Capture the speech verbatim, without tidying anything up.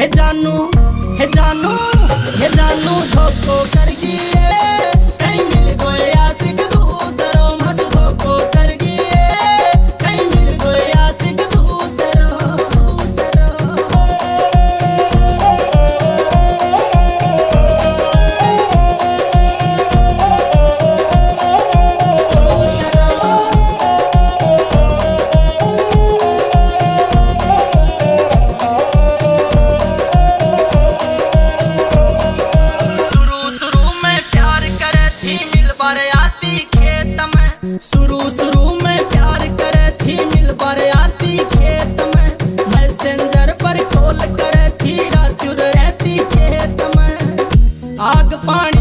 हे जानू, हे जानू, हे जानू, धोखो कर गई है। कहीं मिल गए आशिक दूसरो, मस धोखो कर गई है। कहीं मिल गए आशिक दूसरो, दूसरो। शुरू शुरू में प्यार करे थी, मिलबार आती खेत में। शुरू शुरू में प्यार करे थी, मिलबार आती खेत में। मैसेंजर पर कॉल करे थी, रात रहती खेत में। आग पानी